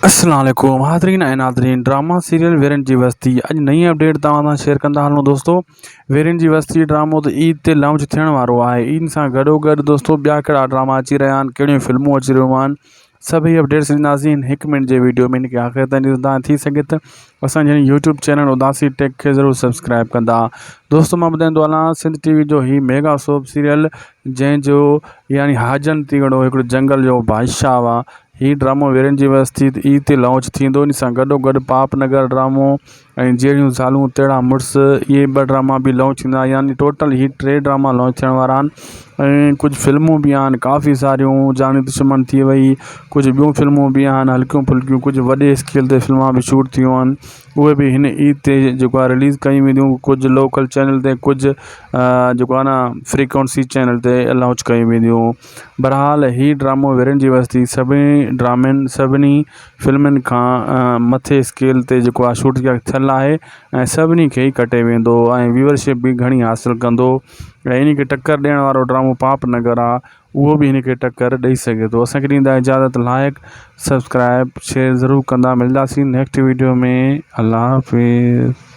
السلام عليڪم حاضرين ۽ ناظرين ڊراما سيريل ويرن جي وستي اڄ نئين اپڊيٽ توهان سان شيئر ڪندا هلون دوستو ويرن جي وستي ڊرامو ته عيد تي لانچ ٿيڻ وارو آهي عيد سان گڏو گڏ دوستو ٻيا ڪهڙا ڊراما اچي رهيا آهن ڪهڙيون فلمون اچي رهيون آهن سڀئي اپڊيٽس ڏينداسين هڪ منٽ جي ويڊيو ۾ ان کي آخر تائين ڏسندا ٿي سگهي ته اسان جي يوٽيوب چينل اداسي ٽيڪ کي ضرور سبسڪرائب ڪندا دوستو مان ٻڌائيندو هلان سنڌ ٽي وي جو هي ميگا سوپ سيريل جنهن جو يعني حاجن تيغڙو هڪڙو جنگل جو بادشاهه آهي هي ڊرامو ويرن جي وستي عيد تي لانچ ٿيندو ان سان گڏو گڏ پاپ نگر ڊرامو ۽ جهڙيون زالون تهڙا مڙس اهي ٻه ڊراما به لانچ ٿيندا يعني ٽوٽل هي ٽي ڊراما لانچ ٿيڻ وارا آهن ۽ ڪجهه فلمون به آهن ڪافي ساريون جاني دشمن ٿي وئي ڪجهه ٻيون فلمون به آهن هلڪيون ڦلڪيون ڪجهه وڏي اسڪيل تي فلما به شوٽ ٿيون آهن اهي به هن عيد تي جيڪو آهي رليز ڪيون وينديون ڪجهه لوڪل چينل تي ڪجهه جيڪو آهي نه فريڪوئنسي چينل تي لانچ ڪيون وينديون بهرحال هي ڊرامو ويرن جي وستي سڀني ڊرامن سڀني فلمن کان مٿي اسڪيل تي جيڪو آهي شوٽ ٿيل آهي ۽ سڀني کي ئي ڪٽي ويندو ۽ ويورشپ به گهڻي حاصل ڪندو ۽ ان کي ٽڪر ڏيڻ وارو ڊرامو پاپ نگر آهي اهو به هن کي ٽڪر ڏئي سگهي ٿو اسان کي ڏيندا اجازت لائڪ سبسڪرائب شيئر ضرور ڪندا ملداسين نيڪسٽ ويڊيو ۾ الله حافظ.